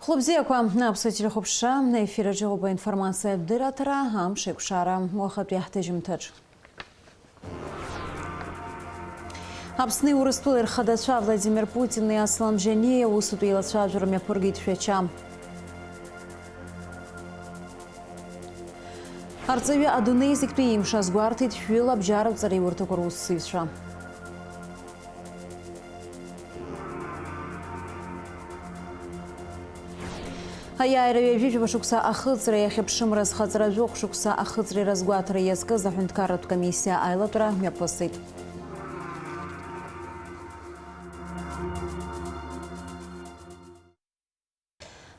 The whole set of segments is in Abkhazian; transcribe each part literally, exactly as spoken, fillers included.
Хәлыбзиақәа, Аԥсуа телехәаԥшра, ефир аҿы иҟоуп аинформациатә дырраҭара, амш еиқәшара, уахатәи ҳҭыжьымҭаҿ. Аԥсни Урыстәылеи рхадацәа Владимир Путини Аслан Бжьаниа аусутә еилацәажәара мҩаԥыргеит Шәача. Арҵаҩы адунеи зегьтәи имш азгәарҭеит шәҩыла абџьаратә ҵареиурҭақәа русзуҩцәа. Аиааира ҩажәижәаба шықәса ахыҵреи ахьыԥшымра азхаҵара жәохә шықәса ахыҵреи разгәаҭара иазкыз аҳәынҭқарратә комиссиа аилатәара мҩаԥысит.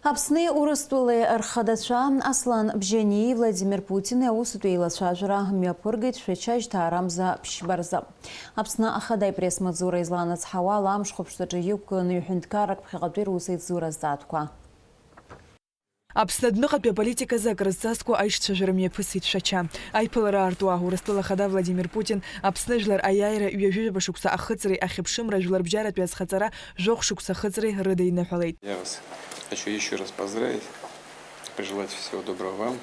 Аԥсни Урыстәылеи рхадацәа Аслан Бжьаниеи Владимир Путини аусутә еилацәажәара мҩаԥыргеит Шәача жьҭаарамза ԥшьба рзы. Аԥсны Ахада ипресс-маҵзура изланаҵҳауа ала, амш хәаԥшӡаҿы иқәгыланы ҩҳәынҭқаррак ԥхьаҟатәи русеицура азҵаатәқәа. Аԥсны адәныҟатәи аполитиказы акрызҵазкуа аиҿцәажәара мҩаԥысит Шәача. Аиԥылара аартуа, Урыстәыла Ахада Владимир Путин Аԥсны жәлар аиааира ҩажәижәаба шықәса ахыҵреи ахьыԥшымра жәларбжьаратәи азхаҵара жәохә шықәса ахыҵреи рыдиныҳәалеит. Я вас хочу ещё раз поздравить, пожелать всего доброго вам и,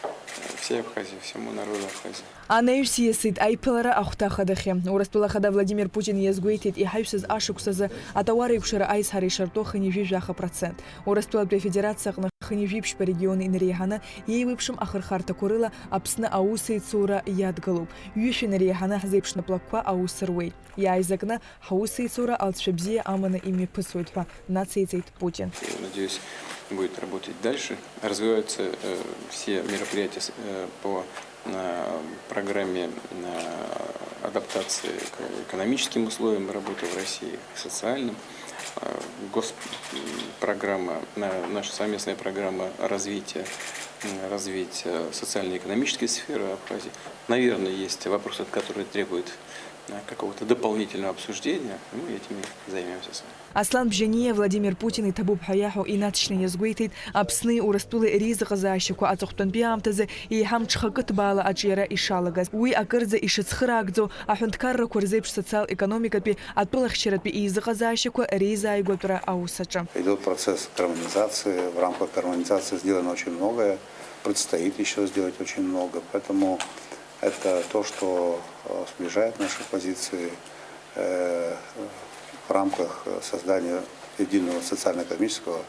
э, всей Абхазии, всему народу Абхазии. Анаҩс ииасит аиԥылара ахәҭа ахадахьы. Урыстәыла Ахада Владимир Путин иазгәеиҭеит, иҳаҩсыз ашықәсазы атауар еиқәшара аизҳара ишарту хынҩажәи жәаха процент. Урыстәылатәи Афедерациа аҟны хынҩажәи ԥшьба регион инареиҳаны еиуеиԥшым ахырхарҭақәа рыла Аԥсны аусеицура иадгылоуп. Ҩышәа инареиҳаны ҳзеиԥшны аплакқәа аус руеит. Иааизакны ҳаусеицура алҵшәа бзиа аманы имҩаԥысуеит ҳәа нациҵеит Путин. Я надеюсь, будет работать дальше. Развиваются, э, все мероприятия с-, э, по, э, программе, э, адаптации к экономическим условиям работы в России, к социальным. Э, гос-, м, программа, на-, наша совместная программа развития, м, развития социально-экономической сферы Абхазии. Наверное, есть вопросы, которые требуют, э, какого-то дополнительного обсуждения, и мы этими займемся с вами. Аслан Бжьаниа Владимир Путин иҭабуп ҳәа иаҳәо инаҵшьны иазгәеиҭеит, Аԥсни Урыстәылеи реизыҟазаашьақәа аҵыхәтәантәи аамҭазы еиҳа мҽхакы ҭбаала аҿиара ишалагаз. Уи акырӡа ишыцхыраагӡо аҳәынҭқаррақәа рзеиԥш социал-економикатәи, атәылахьчаратәи еизыҟазаашьақәа реизааигәатәра аус аҿы. Идёт процесс гармонизации. В рамках гармонизации сделано очень многое, предстоит ещё сделать очень много. Поэтому это то, что, э, сближает наши позиции, э, в рамках, э, создания единого социально-экономического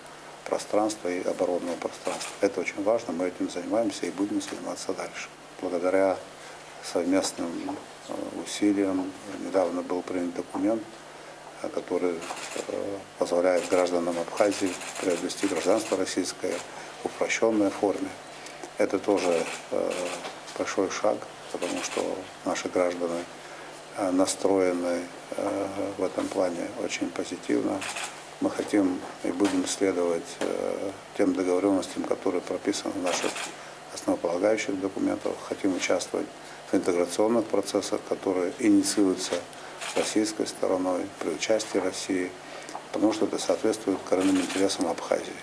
пространства и оборонного пространства. Это очень важно, мы этим занимаемся и будем заниматься дальше. Благодаря совместным, э, усилиям недавно был принят документ, э, который, э, позволяет гражданам Абхазии приобрести гражданство российское в упрощённой форме. Это тоже, э, большой шаг, потому что наши граждане, э, настроены, э, в этом плане очень позитивно. Мы хотим и будем следовать, э, тем договорённостям, которые прописаны в наших основополагающих документах. Хотим участвовать в интеграционных процессах, которые инициируются российской стороной при участии России, потому что это соответствует коренным интересам Абхазии.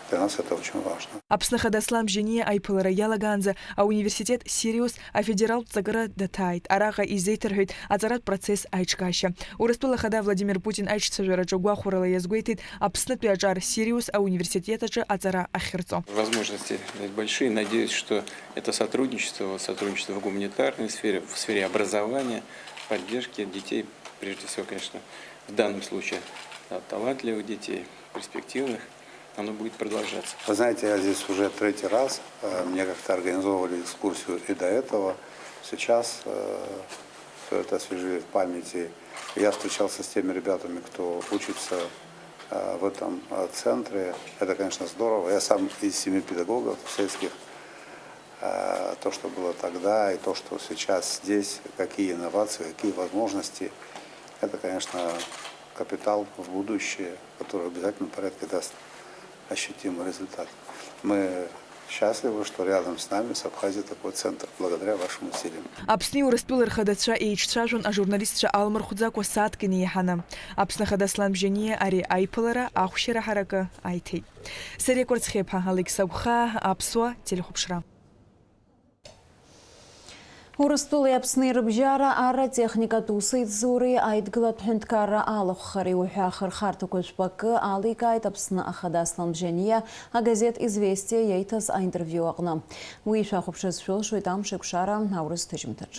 Для нас это очень важно. Аԥсны Ахада Аслан Бжьаниа аиԥылара иалагаанӡа ауниверситет Сириус афедералтә ҵакыра даҭааит. Араҟа изеиҭарҳәеит аҵаратә процесс аиҿкаашьа. Урыстәыла Ахада Владимир Путин аиҿцәажәараҿы гәахәарала иазгәеиҭеит Аԥснытәи аҿар Сириус ауниверситет аҿы аҵара ахьырҵо. Возможности большие. Надеюсь, что это сотрудничество, вот сотрудничество в гуманитарной сфере, в сфере образования, поддержки детей, прежде всего, конечно, в данном случае, да, талантливых детей, перспективных, оно будет продолжаться. Вы знаете, я здесь уже третий раз. Э, мне как-то организовывали экскурсию и до этого. Сейчас, э, всё это освежили в памяти. Я встречался с теми ребятами, кто учится, э, в этом, э, центре. Это, конечно, здорово. Я сам из семи педагогов сельских. Э, то, что было тогда, и то, что сейчас здесь, какие инновации, какие возможности, это, конечно, капитал в будущее, который в обязательном порядке даст ощутимый результат. Мы счастливы, что рядом с нами, с Абхазией, такой центр, благодаря вашим усилиям. Аԥсни Урыстәылеи рхадацәа еиҿцәажәон ажурналистцәа алмырхәӡакәа сааҭк инеиҳаны. Аԥсны Ахада Аслан Бжьаниа ари аиԥылара ахәшьара ҳаракы аиҭеит. Сариа Кәарцхиаԥҳа, Алықьса Гәхаа, Аԥсуа телехәаԥшра. Урыстәылеи Аԥсни рыбжьара арратехникатә усеицуреи аидгылатә ҳәынҭқарра алахәхареи уҳәа ахырхарҭақәа жәпакы аликааит Аԥсны Ахада Аслан Бжьаниа агазеҭ Известиа иаиҭаз аинтервиу аҟны. Уи шәахәаԥшырц шәылшоит Амш еиқәшара аурыс ҭыжьымҭаҿ.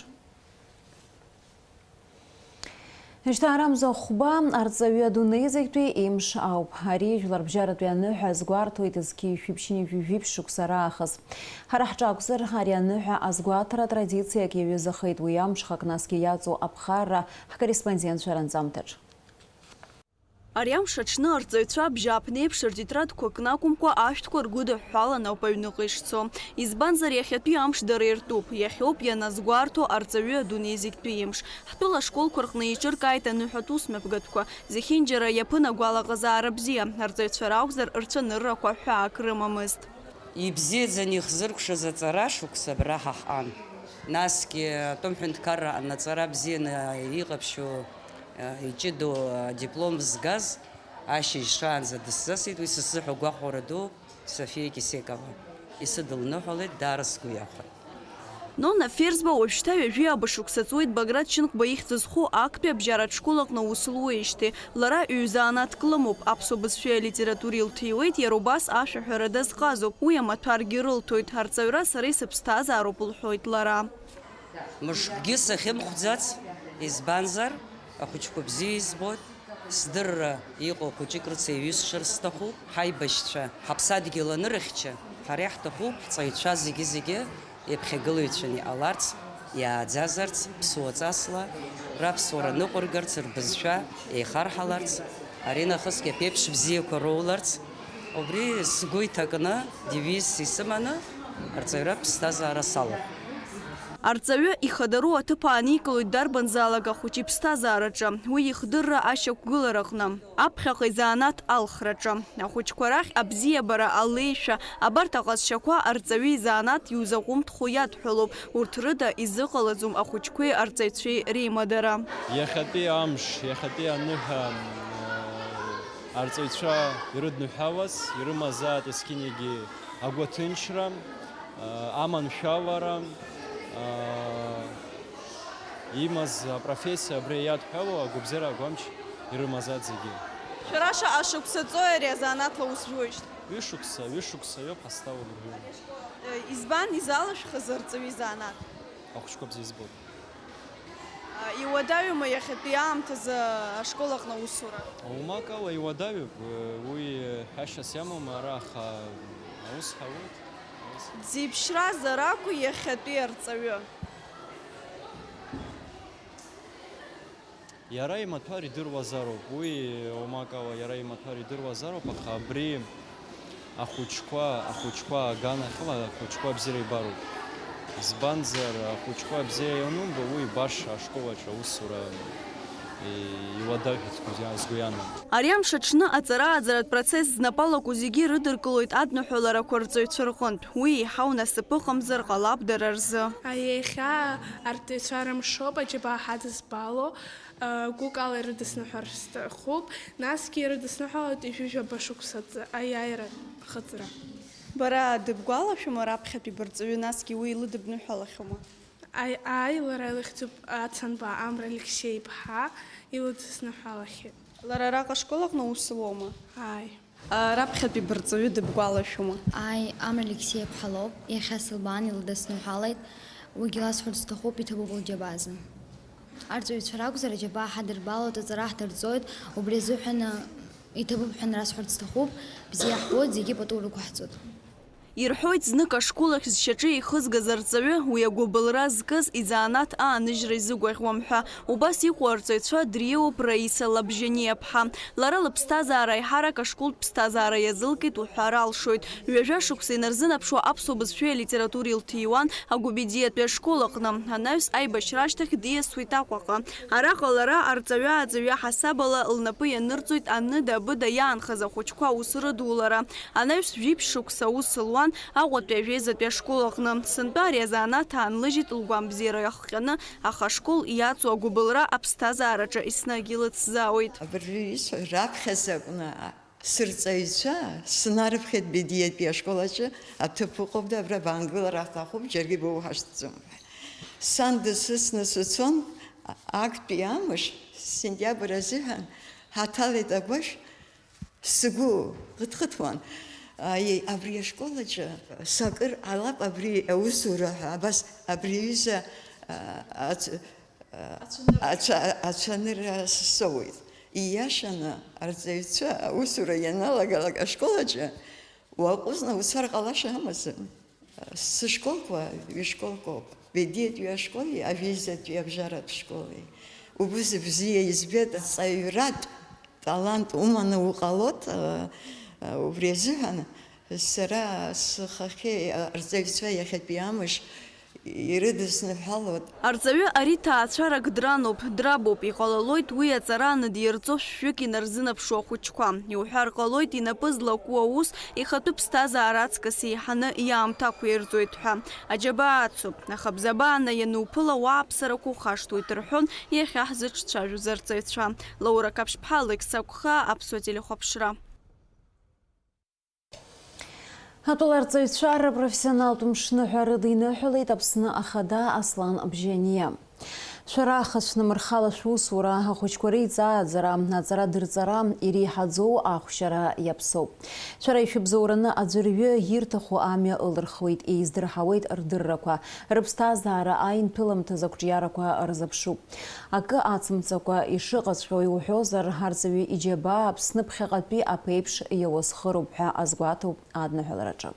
Жьҭаарамза хәба арҵаҩы адунеи зегьтәи имш ауп. Ари жәларбжьаратәи аныҳәа азгәарҭоит зқьи жәшәи ԥшьынҩажәи жәиԥшь шықәса раахыс. Ҳара ҳҿы акәзар, ари аныҳәа азгәаҭара традициак иаҩызахеит уи амш хак насгьы иаҵоу аԥхарра ҳкорреспондентцәа ранҵамҭаҿ. Ари амш аҽны арҵаҩцәа абжьааԥнеиԥш ртетрадқәа кны акәымкәа, ашәҭқәа ргәыдыҳәҳәалан ауп аҩныҟа ишцо. Избанзар, иахьатәи амш дара иртәуп, иахьоуп ианазгәарҭо арҵаҩы адунеи зегьтәи имш. Ҳтәыла ашколқәа рҟны еиҿыркааит аныҳәатә усмҩаԥгатәқәа. Зехьынџьара иаԥын агәалаҟазаара бзиа, арҵаҩцәа ракәзар, рцәаныррақәа ҳәаак рымамызт. Ибзиаӡаны ихзыркәшаз аҵара шықәса абра ҳаҟан. Насгьы атәым ҳәынҭқарра аҟны аҵара бзианы иҟаԥшьу, иҷыдоу адиплом згаз ашьыжь шаанӡа дысзасит, уи сзыҳәа гәахәара ду Софиа Кисекова исыдылныҳәалеит, даара сгәы иахәеит. Нона Ферзба уажәшьҭа ҩажәи ааба шықәса ҵуеит Баграт Шьынқәба ихьӡ зху актәи абжьаратә школ аҟны аус луеижьҭеи. Лара ҩ-занааҭк лымоуп, аԥсуа бызшәеи алитературеи лҭиуеит, иара убас ашәаҳәара дазҟазоуп, уи амаҭәаргьы рылҭоит, арҵаҩра сара исыԥсҭазаароуп, лҳәоит лара. Мышкгьы сахьымхәӡац, избанзар, ахәыҷқәа бзиа избоит, сдырра иҟоу хәыҷык рыцеиҩысшар сҭахуп, ҳаибашьцәа ҳаԥсадгьыл анырыхьча, ҳара иаҳҭахуп ҳҵаҩцәа зегьы-зегьы еиԥхьагылаҩцәаны иҟаларц, иааӡазарц, ԥсуаҵасла раԥсуара ныҟәыргарц, рбызшәа еихарҳаларц, аринахысгьы аԥеиԥш бзиақәа роуларц, убри сгәы иҭакны, девиз исыманы, арҵаҩратә ԥсҭазаара салахәын. Арҵаҩы ихадару аҭыԥ ааникылоит дарбанзаалак ахәыҷы иԥсҭазаараҿы, уи ихдырра ашьақәгылараҟны. Аԥхьаҟа изанааҭ алхраҿы. Ахәыҷқәа рахь абзиабара, алеишәа, абарҭ аҟазшьақәа арҵаҩы изанааҭ иузаҟәымҭхо иадҳәалоуп, урҭ рыда изыҟалаӡом ахәыҷқәеи арҵаҩцәеи реимадара. Иахьатәи амш, иахьатәи аныҳәа, э, арҵаҩцәа ирыдныҳәалаз, ирымазааит есқьынагьы агәаҭынчра, э, аманшәалара, э, имаз апрофессиа абри иадҳәалоу агәабзиара агәамч ирымазааит зегьы. Шәара шаҟа шықәса ҵуеи ари азанааҭла ус жәуеижьҭеи? Ҩышықәса, ҩышықәса ҩоуп ҳазҭаланы уажәы. Э, избан изалашәхыз арҵаҩы изанааҭ? Ахәыҷқәа бзиа избоит. А, иуадаҩума иахьатәи аамҭазы ашкол аҟны аусура? Аумак ала иуадаҩуп, уи ҳәашьас иамоума, ара аха аус ҳауеит, аус. Дзеиԥшраз аракәу иахьатәи арҵаҩы? Иара имаҭәар идыруазароуп, уи аумак ала иара имаҭәар идыруазароуп, аха абри ахәыҷқәа, ахәыҷқәа аганахьала ахәыҷқәа бзиара ибароуп. Избанзар, ахәыҷқәа бзиа ианумба, уи баша ашкол аҿы аусура, и-, иуадаҩхеит сгәы иаанагоит. Ари амш аҽны аҵара-ааӡаратә процесс знапы алаку зегьы ирыдыркылоит адныҳәаларақәа рҵаҩцәа рҟынтә. Уи еиҳау насыԥ ыҟамзар ҟалап дара рзы. Иахьа арҵаҩцәа рымшоуп, аџьабаа ҳадызбало. Гәыкала ирыдысныҳәар сҭахуп, насгьы ирыдысныҳәалоит ҩажәижәаба шықәса аҵ-, аиааира ахыҵра. Бара дыбгәалашәома раԥхьатәи барҵаҩы, насгьы уи илыдыбныҳәалахьоума? Ааи, ааи, лара илыхьӡуп Ацанба Амра Алексеи-иԥҳа, илыдысныҳәалахьеит. Лара араҟа ашкол аҟны аус луоума? Ааи. Раԥхьатәи барҵаҩы дыбгәалашәома? Ааи, Амра Алексеи-иԥҳа лоуп, иахьа сылбаан илыдысныҳәалеит, уигьы ласҳәарц сҭахуп, иҭабуп лџьабаазы. Арҵаҩцәа ракәзар, аџьабаа ҳадырбалоит, аҵара ҳдырҵоит, убри азыҳәан, э, иҭабуп ҳәа нарасҳәарц сҭахуп, бзиа ҳбоит, зегьы пату рықәаҳҵоит. Ирҳәоит, знык ашкол ахь зшьаҿа еихызгаз арҵаҩы, уи агәыбылра зкыз изанааҭ ааныжьра изыгәаӷьуам ҳәа. Убас иҟоу арҵаҩцәа дриоуп Раиса Лабжьаниа-ԥҳа. Лара лыԥсҭазаара аиҳарак ашколтә ԥсҭазаара иазылкит уҳәар алшоит. Ҩажәа шықәса инарзынаԥшуа аԥсуа бызшәеи алитературеи лҭиуан Агәабедиатәи ашкол аҟны. Анаҩс аибашьра ашьҭахь диасуеит Аҟәаҟа. Араҟа лара арҵаҩы-ааӡаҩы ҳасабала лнапы ианырҵоит аныда-абыда иаанхаз ахәыҷқәа аус рыдулара. Анаҩс жәиԥшь шықәса аус луан Аҟәатәи ажәеизатәи ашкол аҟны. Сынтәа ари азанааҭ аанлыжьит лгәамбзиара иахҟьаны, аха ашкол иаҵоу агәыбылра аԥсҭазаараҿы еснагь илыцзаауеит. Абыржәы исҳәо раԥхьаӡа акәны, сырҵаҩцәа снарыԥхьеит Бедиатәи ашкол аҿы аҭыԥ ыҟоуп, абра баангылар аҭахуп, џьаргьы боуҳашьҭӡом ҳәа. Сан дысыцны сыцон, актәи амш, сентиабр азыҳәан, ҳаҭалеит агәашә, сгәы хыҭхыҭуан. Аиеи, абри ашкол аҿы сакыр ҟалап абри аусура ҳәа, абас абри аҩыза, а, ац-, а, ац-, ацәанырра соуеит. Ииашаны, арҵаҩцәа аусура ианалагалак ашкол аҿы уаҟәыҵны уцар ҟалаша амаӡам. Сышколқәа ҩышколқәоуп, Бедиатәи ашколи Ажәеизатәи абжьаратә школи. Убыс бзиа избеит, ҵаҩратә талант уманы уҟалоит, а, а, убри азыҳәан сара схахьы арҵаҩцәа иахьатәи амш ирыдысныҳәалоит. Арҵаҩы ари ҭаацәарак дрануп, драбуп, иҟалалоит уи аҵара анадирҵо шәҩык инарзынаԥшуа ахәыҷқәа. Иуҳәар ҟалоит, инапы злаку аус ихатәы ԥсҭазаара аҵкыс еиҳаны иаамҭақәирҵоит ҳәа. Аџьабаа ацуп, аха бзабааны иануԥыла, уааԥсарақәа ухашҭуеит рҳәон иахьа ҳзыҿцәажәоз арҵаҩцәа. Лаура Қаԥшьԥҳа, Алықьса Гәха, Аԥсуа телехәаԥшра. Атәыла арҵаҩцәа рпрофессионалтә мшныҳәа рыдиныҳәалеит Аԥсны Ахада Аслан Бжьаниа. Шәара хацәнымырхала шәусура, ахәыҷқәа реиҵааӡара, аҵара-дырҵара иреиҳаӡоу ахәшьара иаԥсоуп. Шәара ишәыбзоураны аӡәырҩы ирҭаху амҩа ылырхуеит, еиздырҳауеит рдыррақәа, рыԥсҭазаара аинтәыламҭаз ақәҿиарақәа рзыԥшуп. Акы ацымҵакәа ишыҟаҵәҟьоу иуҳәозар, арҵаҩы иџьабаа Аԥсны ԥхьаҟатәи аԥеиԥш иауазхыроуп ҳәа азгәаҭоуп адныҳәалараҿы.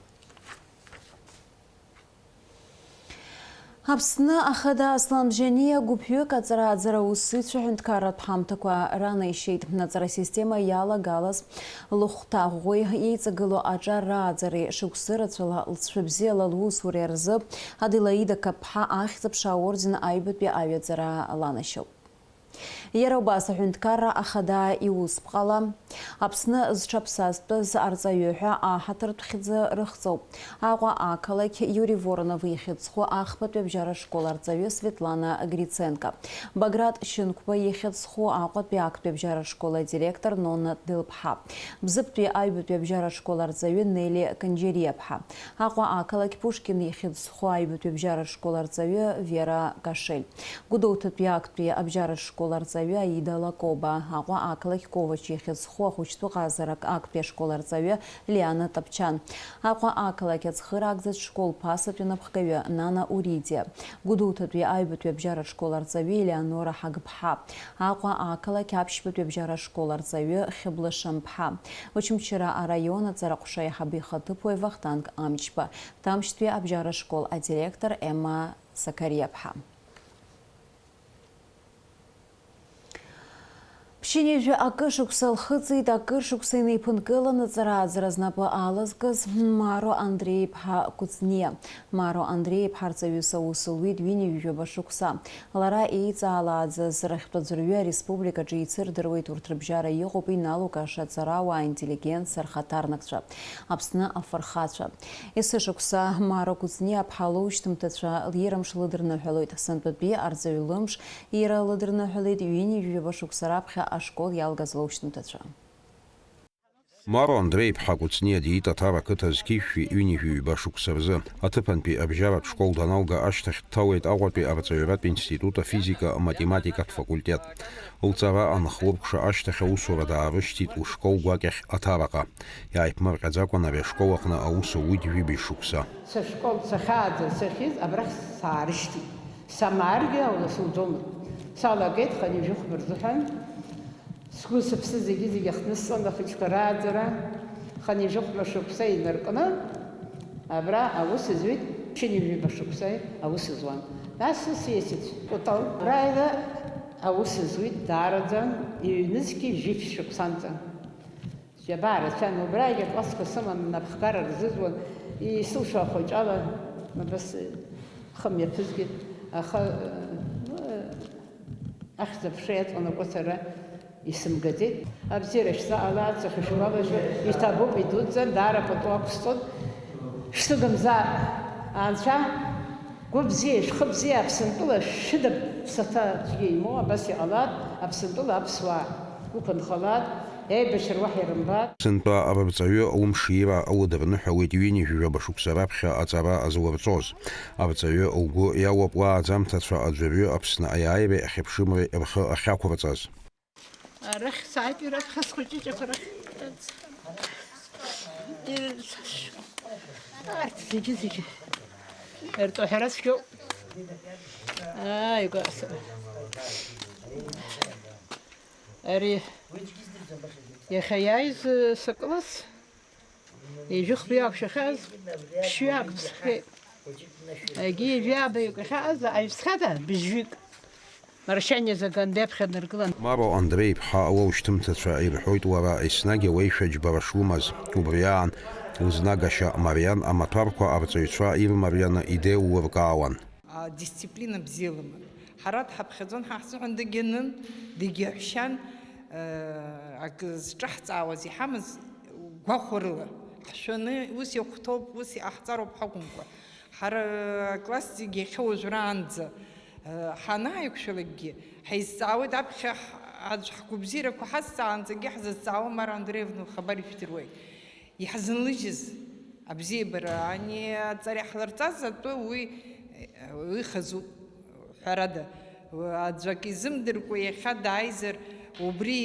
Аԥсны Ахада Аслан Бжьаниа гәыԥҩык аҵара-ааӡара аусзуҩцәа ҳәынҭқарратә ҳамҭақәа ранеишьеит. Аҵарасистема иалагалаз лыхәҭаӷәӷәеи еиҵагылоу аҿар рааӡареи шықәсы рацәала лҵшәа бзиала лусуреи рзы Аделаида Каԥҳа Ахьӡ-аԥша аорден аҩбатәи аҩаӡара ланашьоуп. Иара убас аҳәынҭқарра ахада иусԥҟала Аԥсны зҽаԥсазтәыз арҵаҩы ҳәа аҳаҭыртә хьӡы рыхҵоуп. Аҟәа ақалақь Иури Воронов ихьӡ зху ахԥатәи абжьаратә школ арҵаҩы Светлана Гриценко, Баграт Шьынқәба ихьӡ зху Аҟәатәи актәи абжьаратә школ адиректор Нонна Делԥҳа, Бзыԥтәи аҩбатәи абжьаратә школ арҵаҩы Нели Канџьариаԥҳа, Аҟәа ақалақь Пушкин ихьӡ зху аҩбатәи абжьаратә школ арҵаҩы Вера Кашель, Гәдоуҭатәи актәи абжьаратә школ арҵаҩы Аида Лакоба, Аҟәа ақалақь Ковач ихьӡ зху ахәыҷтәы ҟазарак актәи ашкол арҵаҩы Лиана Тапчан, Аҟәа ақалақь ацхыраагӡатә школ ԥасатәи анапхгаҩы Нана Уридиа, Гәдоуҭатәи аҩбатәи абжьаратә школ арҵаҩы Елеонора Ҳагԥҳа, Аҟәа ақалақь аԥшьбатәи абжьаратә школ арҵаҩы Хьыбла Шамԥҳа, Очамчыра араион аҵараҟәша аиҳабы ихаҭыԥуаҩ Вахтанг Амҷба, Ҭамшьтәи абжьаратә школ адиректор Емма Сакариаԥҳа. Ԥшьынҩажәа акы шықәса лхыҵит, акыр шықәса инеиԥынкыланы аҵара-ааӡара знапы алазкыз Маро Андреи-иԥҳа Кәыҵниа. Маро Андреи-иԥҳа арҵаҩыс аус луит ҩынҩажәаба шықәса. Лара еиҵаалааӡаз рахьтә аӡәырҩы ареспубликаҿы еицырдыруеит, урҭ рыбжьара иҟоуп иналукааша аҵарауаа, аинтеллигенциа, рхаҭарнакцәа, Аԥсны афырхацәа. Есышықәса Маро Кәыҵниа-ԥҳа лоушьҭымҭацәа лирамш лыдырныҳәалоит. Сынтәатәи арҵаҩ лымш иара лыдырныҳәалеит ҩынҩажәаба шықәса раԥхьа ашкол иалгаз лоушьҭымҭацәа. Маро Андреи-иԥҳа Кәыҵниа диит Аҭара ақыҭа зқьи жәшәи ҩынҩажәи ҩба шықәса рзы. Аҭыԥантәи абжьаратә школ даналга ашьҭахь дҭалеит Аҟәатәи арҵаҩратә институт афизика-математикатә факультет. Лҵара анхлыркәша ашьҭахь аусура даарышьҭит лышкол гәакьахь Аҭараҟа. Иааиԥмырҟьаӡакәан ари ашкол аҟны аус ауит ҩажәи шықәса. Сышкол сахьааӡаз сахьиз абрахь саарышьҭит. Самааргьы аура сылӡомызт. Салагеит хынҩажәи хәба рзыҳәан. Сгәы сыԥсы зегьы-зегьы ахҭнысҵон ахәыҷқәа рааӡара. Хынҩажәи хәба шықәса инаркны, абра аус зуит, ԥшьынҩажәи ҩба шықәса аус зуан. Нас сиасит Кәтол. Раира аус зуит даараӡа, иҩнызқьи жәиԥшь шықәсанӡа. Џьабаа рацәан, убрагь аклассқәа сыман, напхгара рзызуан, исылшо ахәыҷала, абас, хы мҩаԥызгеит, аха, ну, ахьӡ-аԥша иаҵанакуа сара исымгаӡеит. Абзиара шәзаҟалааит, сахьышәгәалашәо, иҭабуп, идуӡӡан, даара пату ақәсҵоит. Шәсыгымзаап, Анцәа! Гәы бзиа, шәхы бзиа, Аԥсынтәыла шәыда ԥсаҭа цәгьа имоу абас иҟалап, Аԥсынтәыла аԥсуаа гәы ԥынҳалап, Еибашьра уаҳа ирымбац. Сынтәа арҵаҩы лымшира лыдырныҳәалеит ҩынҩажәаба шықәса раԥхьа аҵара злырҵоз. Арҵаҩы лгәы иалоуп уа аӡамҭацәа аӡәырҩы Аԥсны аиааиреи ахьыԥшымреи рхы ахьақәырҵаз. Арахь сааит, ирахь хас хәыҷыҷақәа рахь. Арҭ зегьы-зегьы ртәы ҳәара цәгьоуп. Ааигәа ас-, ари иахьа иааиз сакылас, ҩажәи хҩы ақәшәахьаз, ԥшьҩы ақәԥсахьеит. Егьи ҩажәи ааба иакәахьаз, аҩсхьада быжьҩык. Маршьаниа Загандеи аԥхьа днаргылан. Маро Андреи-иԥҳа лоушьҭымҭацәа ирҳәоит лара еснагь леишәа џьбара шлымаз. Убри аан, лызнагашьа мариан, амаҭәарқәа арҵаҩцәа ирмарианы идеиллыркаауан. Адисциплина бзиа лыман. Ҳара дҳаԥхьаӡон, ҳа ҳзыҳәан дагьанын, дагьаҳәшьан, акы зҿаҳҵаауаз иҳамаз гәахәарыла. Ҳшәаны, ус иахәҭоуп, ус иҟаҳҵароуп ҳакәымкәа. Ҳара акласс зегьы иахьа уажәраанӡа, э, ҳанааиқәшәалакгьы, ҳаизҵаауеит аԥхьа ҳ-, аӡә ҳгәабзиарақәа ҳазҵаанӡагьы ҳзазҵаауам, Мара Андреевна лхабар ишәдыруеит. Иаҳзынлыжьыз абзиабара, ани аҵара иаҳларҵаз атәы уи, э, ихазуп. Ҳәарада, аӡәак изымдыркәа иахьа дааизар, убри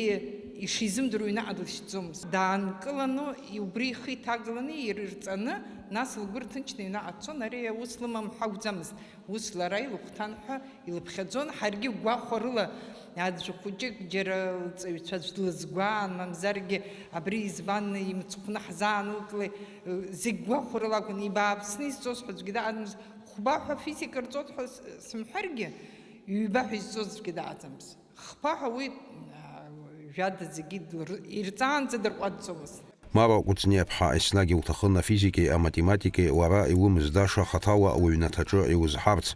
ишизымдыруа иҩнаҟа длышьҭӡомызт. Даанкыланы, убри ихы иҭагаланы, ирырҵаны, нас лгәы рҭынчны иҩнаҟа дцон, ари аус лымам ҳәа акәӡамызт, ус лара илыхәҭан ҳәа илыԥхьаӡон, ҳаргьы гәахәарыла аӡә хәыҷык џьара лҵаҩцәа аӡә длызгәаан, мамзаргьы абри избан имыцхәны ҳзаанылкылеи, зегь гәахәарыла акәын, ибааԥсны изҵоз ҳәа аӡәгьы дыҟаӡамызт. Хәба ҳәа физика рҵоит ҳәа с-, сымҳәаргьы, ҩба ҳәа изҵоз аӡәгьы дыҟаӡамызт. Хԥа ҳәа уи, а, жәада зегьы дыр-, ирҵаанӡа дырҟәаҵӡомызт. Мара Кәыҵниаԥҳа еснагь илҭахын афизикеи аматематикеи лара илымыздаша хаҭала лыҩнаҭаҿы илызҳарц.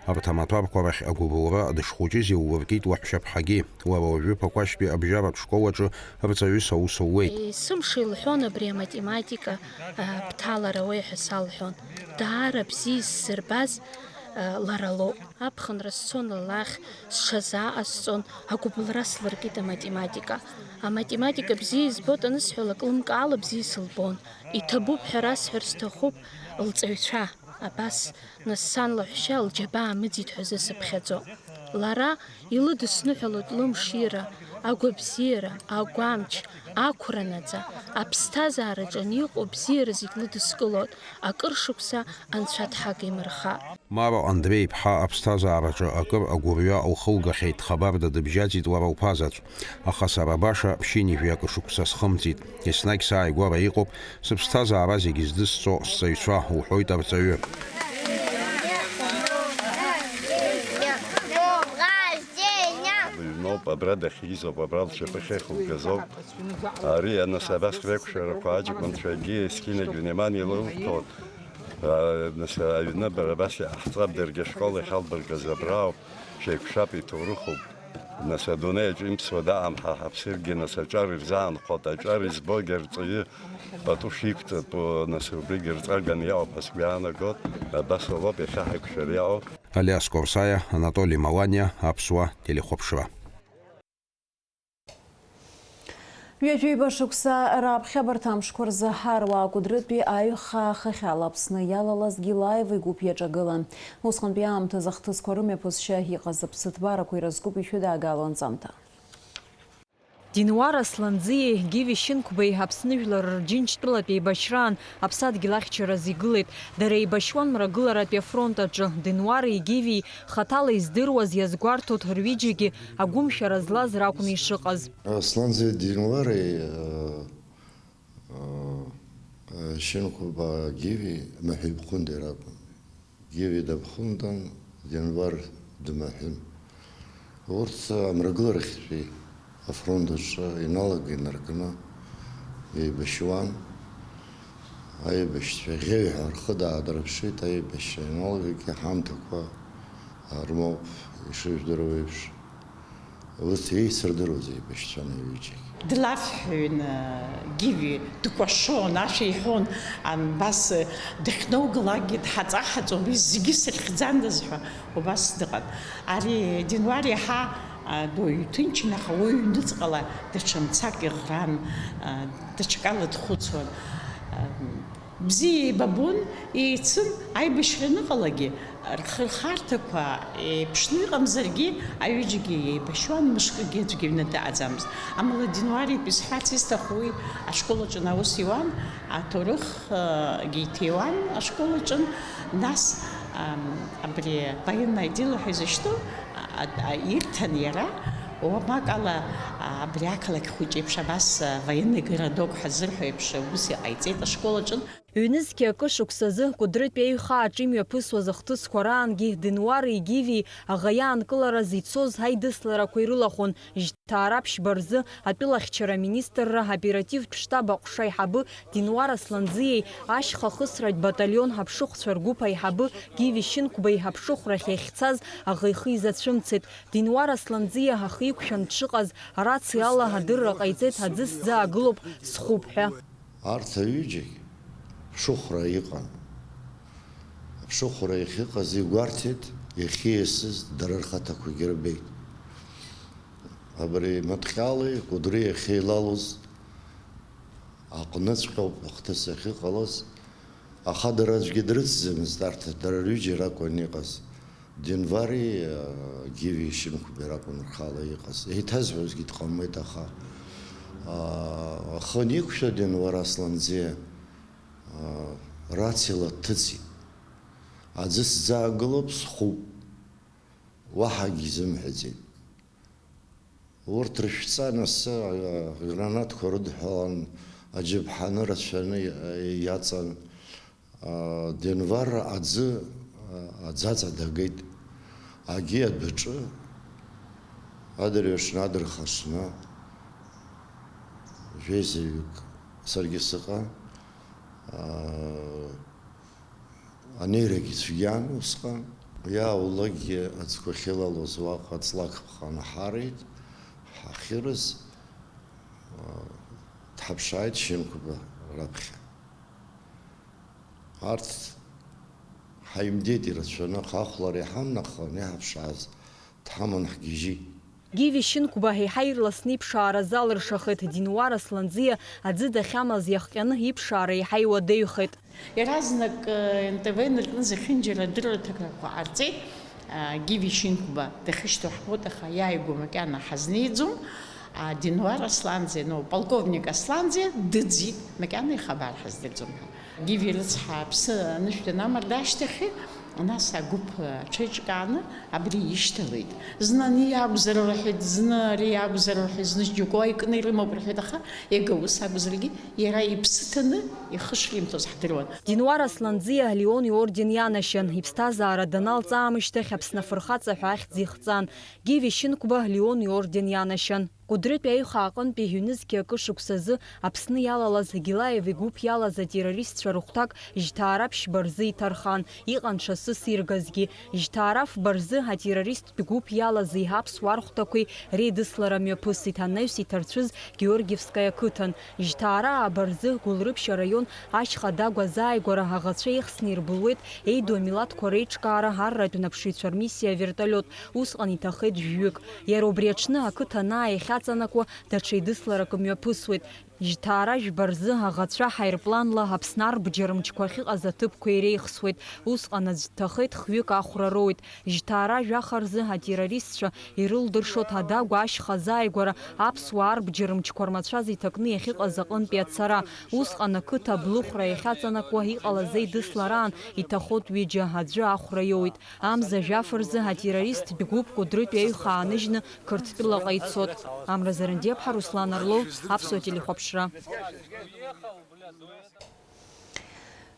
Арҭ амаҭәарқәа рахь агәыбылра дышхәыҷыз иллыркит лаҳәшьаԥҳагьы. Лара уажәы Ԥақәашьтәи абжьаратә школ аҿы рҵаҩыс аус луеит. Есымша илҳәон абри аматематика, а, бҭалара уеи ҳәа салҳәон. Даара бзиа исзырбаз, а, лара лоуп. Аԥхынра сцон ллахь, сҽазааҟасҵон, агәыбылра слыркит аматематика. Аматематика бзиа избоит анысҳәалак, лымкаала бзиа сылбон. Иҭабуп ҳәа расҳәар сҭахуп лҵаҩцәа. Абас, нас сан лаҳәшьа лџьабаа мыӡит ҳәа зысыԥхьаӡо. Лара илыдысныҳәалоит лымшира, агәабзиара, агәамч, ақәра наӡа, аԥсҭазаараҿы ани иҟоу абзиара зегь лыдыскылоит, акыр шықәса Анцәа дҳагимырхап. Маро Андреи-иԥҳа аԥсҭазаараҿы акыр агәырҩа лхылгахьеит, хабарда дыбжьаӡит лара лԥазаҵә. Аха сара баша ԥшьынҩажәи акы шықәса схымҵит. Еснагь сааигәара иҟоуп сыԥсҭазаара зегьы здысҵо сҵаҩцәа, лҳәоит арҵаҩы. Дыҩноуп, абра дахьизоуп, абра лшьапы ахьеихылгазоуп. Ари анасабас реиқәшәарақәа аҷкәынцәагьы есқьынагь внимание илоуҭон. Нас аҩны бара абас иҟаҳҵап, даргьы ашкол иахьалбыргаз абраауп, шәеиқәшәап, иҭоурыхуп. Нас адунеи аҿы имԥсуа даҟам ҳа ҳаԥсыргьы, нас аҿар ирзаанхоит, аҿар избогьы арҵаҩы пату шиқәҵатәу, нас убригьы рҵаганы иҟоуп ҳәа сгәы иаанагоит, абас ауп иахьа ҳаиқәшәар иаҟоу. Алиас Корсаиа, Анатоли Маланиа, Аԥсуа телехәаԥшра. Ҩажәи ҩба шықәса раԥхьа абарҭ амшқәа рзы ҳаруаа Кәыдрытәи аиҩхаа хыхьала Аԥсны иалалаз Гилаеви игәыԥ иаҿагылан. Усҟантәи аамҭазы ахҭысқәа рымҩаԥысшьа иҟаз аԥсыҭбарақәа ирызкуп ишәыдаагало анҵамҭа. Динуар Асланӡиеи Гиви Шьынқәбеи Аԥсны жәлар рџьынџьтәылатә еибашьраан аԥсадгьыл ахьчараз игылеит. Дара еибашьуан Мрагыларатәи афронт аҿы. Динуари Гивии хаҭала издыруаз, иазгәарҭоит рҩыџьагьы агәымшәара злаз ракәын ишыҟаз. Асланӡиеи Динуари, э, э, Шьынқәба Гиви Маҳәи Бхәынди ракәын. Гиви Дабхәындан, Денвар Дмаҳәын. Урҭ амрагыларахьтәи афронт аҿы иналаган инаркны еибашьуан. Аибашьцәа ӷьеҩҳәа рхы даадырԥшит, аибашьцәа иналагагьы ҳамҭақәа рмоуп, ишыжәдыруа еиԥш. Урҭ еицырдыруаз еибашьцәан аҩыџьагь. Длафҳәаҩын, Гиви дкәашон, ашәа иҳәон, абас дахьноугалакгьы дҳаҵа-ҳаҵо, уи зегьы сыхьӡандаз ҳәа убас дыҟан. Ари Динуар иаҳа Адәы иҭынчын, аха уи ҩныҵҟала даҽа мцак иӷран, а, даҽакала дхәыцуан. А, бзиа еибабон, еицын, аибашьра аныҟалагьы, рхырхарҭақәа еиԥшны иҟамзаргьы, аҩыџьагьы еибашьуан, мышкгьы аӡәгьы аҩны дааӡамызт. Амала Динуар иԥа исҳәарц исҭаху уи ашкол аҿы аус иуан, аҭоурых, а, гьы иҭиуан ашкол аҿы, нас, ам, абри военное дело ҳәа изышьҭоу, а, а, ирҭан иара, уамак ала, а, абри ақалақь хәыҷ еиԥш абас, а, военный городок ҳәа ззырҳәо еиԥш аус иҟаиҵеит ашкол аҿы. Ҩнызқьи акы шықәсазы Кәыдрытәи аҩхаа аҿы имҩаԥысуаз ахҭысқәа раангьы Денуари Гивии аӷа иаанкылараз ицоз аидысларақәа ирылахәын, Жьҭаара ԥшьба рзы атәылахьчара аминистрра аоперативтә штаб аҟәша аиҳабы Динуар Асланӡиеи ашьха хысратә баталион аԥшыхәцәа ргәыԥ аиҳабы Гиви Шьынқәбеи аԥшыхәрахь иахьцаз аӷа ихы изацәымцеит. Динуар Асланӡиа ахы иқәшәан дшыҟаз арациала адырра ҟаиҵеит, аӡы сзаагылоуп, схуп ҳәа. Арҭ аҩыџьагь ԥшыхәра иҟан. Аԥшыхәра иахьыҟаз игәарҭеит, иахьиасыз дара рхаҭақәагьы рбеит. Абри Маҭҟьали Кәыдри иахьеилалоз аҟныҵәҟьоуп ахҭыс ахьыҟалаз, аха дара аӡәгьы дрыцӡамызт, арҭ дара рҩыџьа ракәын иҟаз. Денвари, а, Гиви Шьынқәбеи ракәын рхала иҟаз. Еиҭазҳәозгьы дҟамлеит, аха, а, ахы аниқәшәа Денвар Асланӡиа, а, рациала дҭыҵит. Аӡы сзаагылоуп, схуп. Уаҳагьы изымҳәаӡеит. Урҭ рышәҵа анасы, а, гранатқәа рыдҳәалан, аџьаԥҳаны рацәаны иа-, иаҵан. А, Денвар аӡы, а, аӡаҵа дагеит. Агьи адәаҿы адырҩаҽны, адырхаҽны жәеизаҩык саргьы сыҟан. А, анеирагьы цәгьан усҟан. Иааулакгьы аӡқәа ахьылалоз уаҟа ҵлак ԥҟаны ҳарит, ҳахьырыз, а, дҳаԥшааит Шьынқәба раԥхьа. Арҭ ҳаимдеит ирацәаны, аха ахәлара иҳамнахуан, иаҳаԥшааз дҳаман ҳгьежьит. Гиви Шьынқәба еиҳа ирласны иԥшаара залыршахеит, Динуар Асланӡиа аӡы дахьамаз иахҟьаны иԥшаара еиҳа иуадаҩхеит. Иаразнак, э, Н Т В инаркны зехьынџьара адырраҭарақәа ҟарҵеит. А, Гиви Шьынқәба дахьышьҭоу ҳбоит, аха иааигәа макьана ҳазнеиӡом. А, Динуар Асланӡиа, ну, полковник Асланӡиа дыӡит, макьана ихабар ҳаздырӡом ҳәа. Гиви рыцҳа аԥсы анышә данамарда ашьҭахь, нас агәыԥ аҽеиҿкааны абри ишьҭалеит. Зны ани иакәзар рҳәеит, зны ари иакәзар рҳәеит, зны џьоукы икны ирымоуп рҳәеит, аха иага ус акәзаргьы, иара иԥсы ҭаны ихы шримҭоз ҳдыруан. Динуар Асланӡиа Леон иорден ианашьан, иԥсҭазаара даналҵ аамышьҭахь Аԥсны Афырхаҵа ҳәа ахьӡ ихҵан. Гиви Шьынқәба Леон иорден ианашьан. Кәыдрытәи аҩхаа аҟынтәи ҩнызқьи акы шықәсазы Аԥсны иалалаз Гилаев игәыԥ иалаз атеррористцәа рыхәҭак Жьҭаара ԥшьба рзы иҭархан, иҟан ҽа сыс иргазгьы. Жьҭаара фба рзы атеррористтә гәыԥ иалаз еиҳа аԥсуаа рыхәҭақәеи реидыслара мҩаԥысит, анаҩс иҭарцәыз Георгиевскаиа ақыҭан. Жьҭаара ааба рзы Гәылрыԥшь араион ашьха Дагәа азааигәара аӷацәа еихсны ирбылуеит еиду амилаҭқәа реиҿкаара арратәи анаԥшыҩцәа рмиссиа авертолиот, усҟан иҭахеит жәҩык. Иара убри аҽны ақыҭа анаа иахьаҵанакуа, даҽа еидысларак мҩаԥысуеит. Жьҭаара жәба рзы аӷацәа ҳаирпланла Аԥсны арбџьар мчқәа ахьыҟаз аҭыԥқәа иреихсуеит. Усҟан аӡә дҭахеит, хҩык ахәра роуеит. Жьҭаара жәаха рзы атеррористцәа ирылдыршоит Адагәа ашьха азааигәара аԥсуаа арбџьар мчқәа рмацәаз иҭакны иахьыҟаз аҟынтәи ацара. Усҟан ақыҭа аблыхәра иахьаҵанакуа иҟалаз еидыслараан иҭахоит ҩыџьа, аӡәы ахәра иоуит. Амза жәаф рзы атеррористтә гәыԥ Кәыдрытәи аҩхаа ааныжьны Қырҭтәылаҟа ицот. Амра Зарандиаԥҳа, Руслан Арлоу, Аԥсуа телехәаԥшра.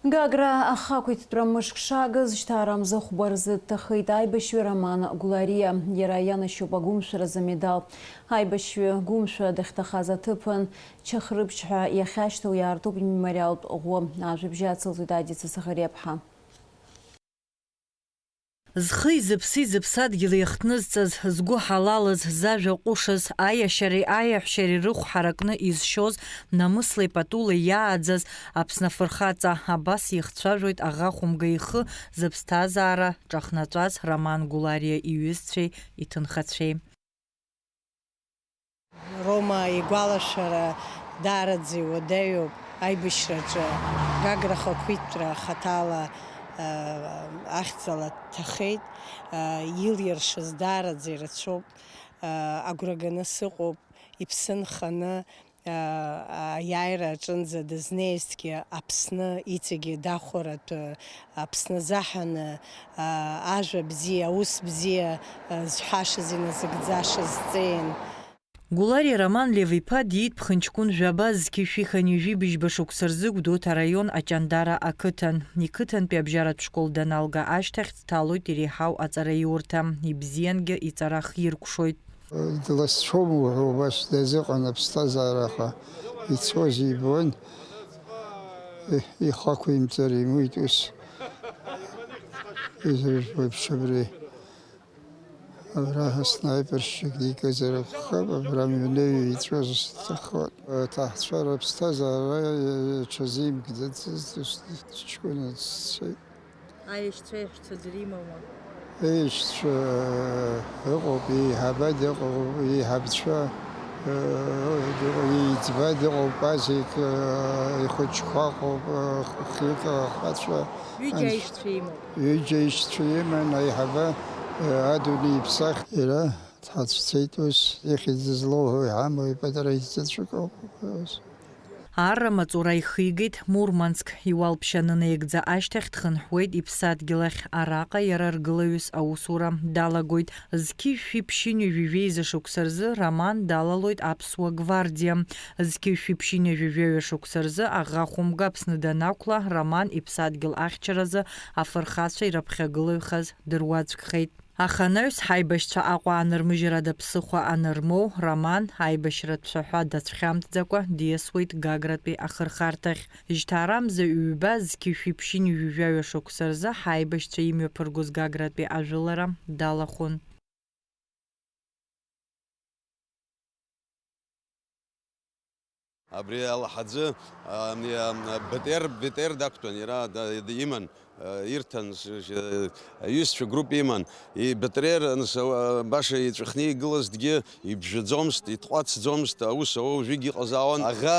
Гагра ахақәиҭтәра мышк шагыз, Жьҭаара мза хәба рзы дҭахеит аибашьҩы Роман Гәлариа. Иара ианашьоуп агәымшәаразы амедал. Аибашьҩы гәымшәа дахьҭахаз аҭыԥан Чахрыԥшь ҳәа иахьашьҭоу иаартуп имемориалтә ӷәы. Ажәабжь ацылҵоит Адица Сахариаԥҳа. Зхи зыԥси зыԥсадгьыли иахҭнызҵаз, згәы ҳалалыз, зажәа ҟәышыз, аиашьареи аиаҳәшьареи рыхә ҳаракны изшьоз, намыслеи патулеи иааӡаз Аԥсны афырхаҵа, абас ихцәажәоит аӷа хәымга ихы зыԥсҭазаара ҿахнаҵәаз Роман Гәлариа иҩызцәеи иҭынхацәеи. Рома игәалашәара даараӡа иуадаҩуп. Аибашьраҿы Гагра ахақәиҭтәра хаҭала, а, ахьӡала дҭахеит. А, илиршаз даараӡа ирацәоуп. А, агәра ганы сыҟоуп, иԥсы нханы, а, аиааира аҿынӡа дызнеизҭгьы Аԥсны иҵегьы дахәаратәы, Аԥсны заҳаны, а, ажәа бзиа, аус бзиа, а, зҳәашаз, иназыгӡашаз ҵеин. Гәлариа Роман Лев-иԥа диит ԥхынҷкәын жәаба зқьи жәшәи хынҩажәи быжьба шықәса рзы Гәдоуҭа араион Аҷандара ақыҭан. Иқыҭантәи абжьаратә школ даналга ашьҭахь дҭалоит иреиҳау аҵараиурҭа, ибзиангьы иҵара хиркәшоит. Дласцәом уҳәа убас дазыҟан аԥсҭазаара, аха ицоз ибон, ихақәимҵар имуит ус. Изыжәбоит абри. Абра снайпершьак дикызар акәхап, абра мҩаныҩ иҵәуаз сҭахуан. Аҭаҳцәа рыԥсҭазаара ҽазимкӡацызт, ус ҷкәына дцеит. Аешьцәа еиҳәшьцәа ӡәыр имоума? Еишьцәа ыҟоуп, еиҳабы дыҟоуп, еиҳабцәа, э, иӡба дыҟоуп, Пазик, э, ихәыҷқәа ыҟоуп, э, хҩык ахацәа. Ҩыџьа Анцәа-, аишьцәа имоуп. Ҩыџьа аишьцәа иман, аиҳабы, э, адунеи иԥсахт. Иара дҳацәцеит ус, ихьӡ злоуҳәо иҳамоу ипатара изаҵәык ауп ус. Арра маҵура ихигеит Мурманск. Иуалԥшьа анынаигӡа ашьҭахь дхынҳәуеит иԥсадгьыл ахь, араҟа иара ргылаҩыс аусура далагоит. Зқьи жәшәи ԥшьынҩажәи жәеиза шықәса рзы Роман далалоит Аԥсуа гвардиа. Зқьи жәшәи ԥшьынҩажәи жәаҩа шықәса рзы аӷа хәымга Аԥсны данақәла, Роман иԥсадгьыл ахьчаразы афырхацәа ирыԥхьагылаҩхаз дыруаӡәкхеит. Аха анаҩс ҳаибашьцәа Аҟәа анырмыжьрада ԥсыхәа анырмоу, Роман аибашьратә цәаҳәа дацәхьамҵӡакәа диасуеит Гагратәи ахырхарҭахь. Жьҭаарамза ҩба зқьи жәшәи ԥшьынҩажәи жәаҩа шықәса рзы ҳаибашьцәа имҩаԥыргоз Гагратәи ажәылара далахәын. Абри алаҳаӡы, а, а, Б Т Р, Б Т Р дақәтәан, иара да-, иман, а, ирҭан, с-, с-, аҩызцәа групп иман. И Б Т Р, нас, а, баша иҵәахны игылазҭгьы ибжьаӡомызт, итҟәацӡомызт, аус ауа уажәыгь иҟазаауан. Аӷа,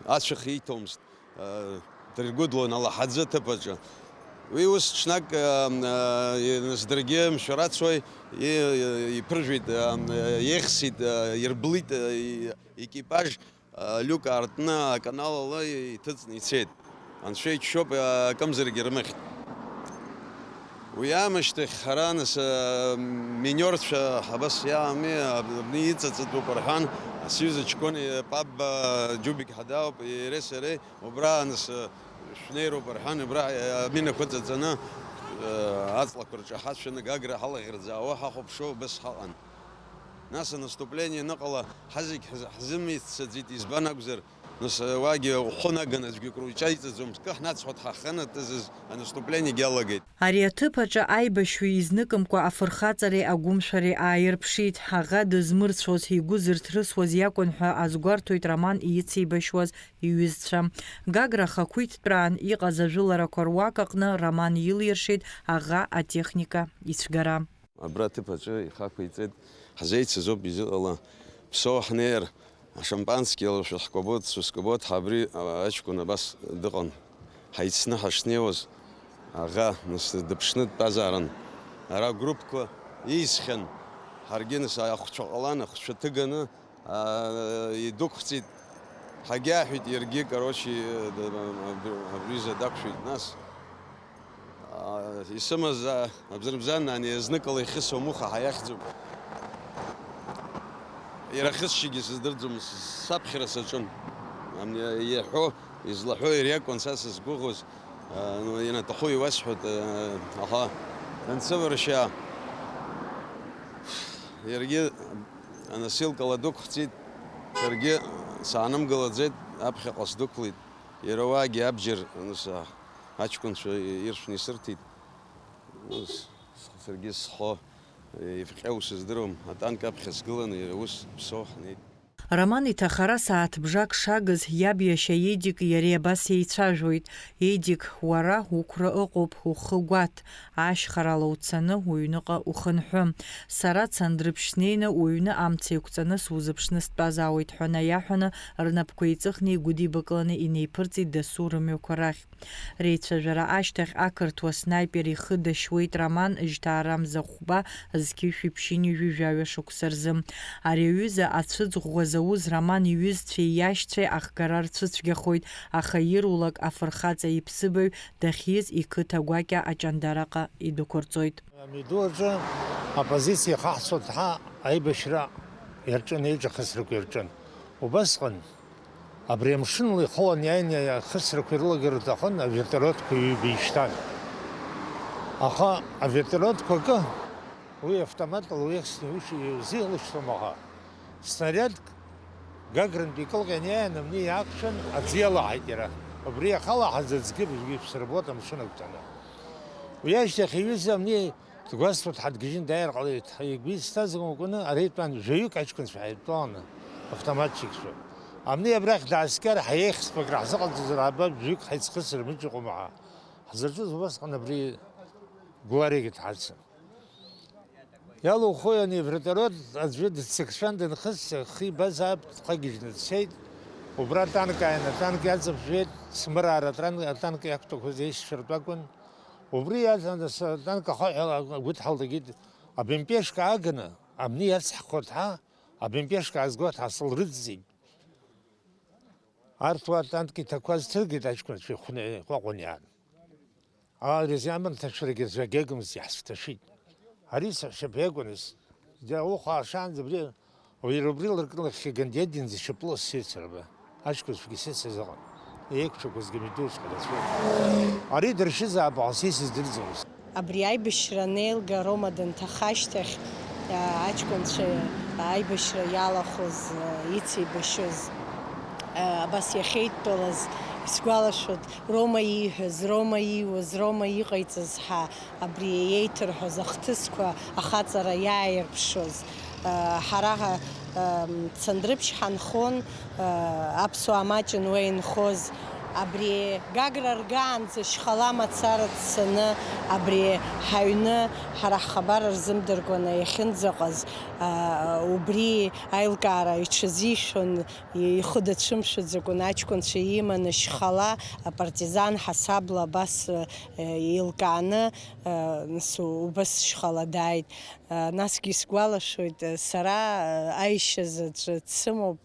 а, ацәах ииҭомызт. Дыргәыдлон алаҳаӡы аҭыԥ аҿы. Уи ус ҽнак, а, а, нас даргьы мшәарацуа и-, иԥыржәеит, а, а, иеихсит, а, ирблит, а, и-, екипаж, а, люк аартны аканал ала иҭыҵны ицеит. Анцәа иџьшьоуп, а, акымзарак ирмыхьт. Уи аамышьҭахь ҳара нас, а, миниорцәа абас иаами, абни иҵыҵытәуп рҳәан, асҩыза ҷкәын, а, Пабба Џьубик ҳадауп, иареи сареи. Убра аныс, э, шәнеироуп рҳәан, убра, э, аминақәа ҵаҵаны, э, аҵлақәа рҿы ҳацәаны Гагра ҳалаӷырӡаауа ҳахәаԥшуа убас ҳаҟан. Нас анаступление аныҟала, ҳазегь ҳз-, ҳзымиццаӡеит, избан акәзар, нас, э, уагьы ухәы наган аӡәгьы круҷаиҵаӡом, зкы ҳнацҳауа дҳаханатәызыз анаступлениагьы алагеит. Ари аҭыԥ аҿы аибашьҩы изныкымкәа афырхаҵареи агәымшәареи ааирԥшит, аӷа дызмырцәоз, игәы зырҭрысуаз иакәын ҳәа азгәарҭоит Роман ицеибашьуаз иҩызцәа. Гагра ахақәиҭтәраан иҟаз ажәыларақәа руак аҟны Роман илиршеит аӷа атехника ицәгара. Абра аҭыԥ аҿы ихақәиҵеит, ҳзеицыз ауп изыҟала, Ԥсоу ҳнеир, ашампански алашәа ҳкәабоит, сыскәабоит, ҳа абри аҷкәын абас дыҟан. Ҳаицны ҳашнеиуаз, аӷа нас дыԥшны дтәазаарын. Ара агруппқәа еизхьан, ҳаргьы нас ахәцәа ҟалан, ахәцәа ҭыганы, аа, идәықәҵит. Ҳагьааҳәит, иаргьы, короче, абри-, абри-, абриза дақәшәеит. Нас, аа, исымаз, аа, абзарбзан, ани азныкала ихьысом, уха ҳаиахьӡом. Иара хысшьагьы сыздырӡом, с-, саԥхьара саҿын. Ам-, иаҳәо, излаҳәо иара иакәын са сызгәыӷуаз. Ан-, ианаҭаху иуасҳәоит, а, аха дансываршьаа, иаргьы аносилкала дықәхҵит, саргьы саанымгылаӡеит, аԥхьаҟа сдәықәлеит. Иара уаагьы абџьар, аныс, а, аҷкәынцәа иршәны исырҭеит. Ус, саргьы схы, ивҟьау сыздыруам, атанк аԥхьа сгыланы, иара ус Ԥсоу ҳнеит. Роман иҭахара сааҭ бжак шагыз, иаб иашьа Едик иареи абас еицәажәоит: "Едик, уара уқәра ыҟоуп, ухы гәаҭ, ашьхарала уцаны уҩныҟа ухынҳәы. Сара Цандрыԥшь снеины уҩны амца еиқәҵаны сузыԥшны стәазаауеит", ҳәа наиаҳәаны, рнапқәа еиҵыхны игәыдибакланы инеиԥырҵит дасу рымҩақәа рахь. Реицәажәара ашьҭахь ақырҭуа снайпер ихы дашьуеит Роман жьҭаарамза хәба зқьышәи ԥшьынҩажәи жәаҩа шықәса рзы. Ари аҩыза ацәыӡ ӷәӷәа зауз Роман иҩызцәеи иашьцәеи ахгара рцәыцәгьахоит, аха ирулак афырхаҵа иԥсыбаҩ дахьиз иқыҭа гәакьа аҷандараҟа идәықәырҵоит. Амҩаду аҿы аппозициа ихаҳцо ҭҳа аибашьра иарҿын, еиҿахысрақәа ирҿын. Убасҟан абри амшынла ихылан иааины ахысрақәа ирылагар рҭахын, авертолиотқәа ҩба ишьҭан. Аха авертолиотқәа акы, уи автоматла уеихсны иуш-, иузеилышьҭуам, аха снарядк Гагрантәи икылҟьан иааин амни иаақәшәан, аӡы иалаҳаит иара. Убри иахалаҳаз аӡгьы бжьгьы ԥсырбот амшын агәҭаны. Уи ашьҭахь иҩыза амни дгәасҭо дҳадгьежьын дааир ҟалеит. Игәы изҭаз акәымкәаны, ара итәан жәаҩык аҷкәынцәа ҳаидтәаланы, автоматчикцәа. Амни абрахь дааскьар, ҳаиеихсп акраҳзыҟалҵозар ааба, жәаҩык ҳаицхысыр мыџьа ҟәымҳа. Ҳзаҿыз убасҟан абри Гәлариагьы дҳацын. Иалухо ианивертолиот аӡәы дыццакцәан дынхыҵ, ахы ибазаап, дхагьежьны дцеит. Убра атанк ааин, атанк иаҵаԥжәеит, смыраара атран-, атанк иақәтәақәаз еишьцәа ртәы акәын. Убри иаҵан ас атанк ахаҳә ала агәыҭҳалҭагьы абемпешка ааганы, амни иацҳхуа ҭҳа, абемпешка аазго ҭҳасыл рыдҵит. Арҭ уа атанк иҭақәаз ҭыргеит аҷкәынцәа ихәны иҟәаҟәан иаан. Ари зиамырҭашәарагьы аӡәы агьагымызт, иаҳцәҭашәит. Ари саҳәшьаԥа иакәын ес. Џьа ухаа шаанӡа абри, уаҩ убри лыркылахьгьы Гандиадин зышьапыла ссирцәарба. Аҷкәынцәагьы сыцыз ыҟан. Еиқәшәақәазгьы митәуҵәҟьа рацәоуп. Ари дыршьызаап, аха са исыздырӡомызт. Абри аибашьра анеилга Рома данҭаха ашьҭахь, а, аҷкәынцәа аибашьра иалахәыз, а, ицеибашьыз, а, абас иахьеидтәалаз исгәалашәоит, Рома ииҳәаз, Рома ииуаз, Рома иҟаиҵаз ҳәа абри иеиҭырҳәоз ахҭысқәа ахаҵара иааирԥшуаз. А, ҳара, а, Цандрыԥшь ҳанхон, аԥсуаа маҷын уа инхоз. Абри Гагра ргаанӡа шьхала мацара дцаны, абри ҳаҩны ҳара ҳхабар рзымдыркәаны иахьынӡаҟаз, убри аилкаара иҽазишәон, ихы дацәымшәаӡакәан, аҷкәынцәа иманы шьхала апартизан ҳасабла абас еилкааны, нас убас шьхала дааит. Насгьы исгәалашәоит, сара аишьа заҵәы дсымоуп,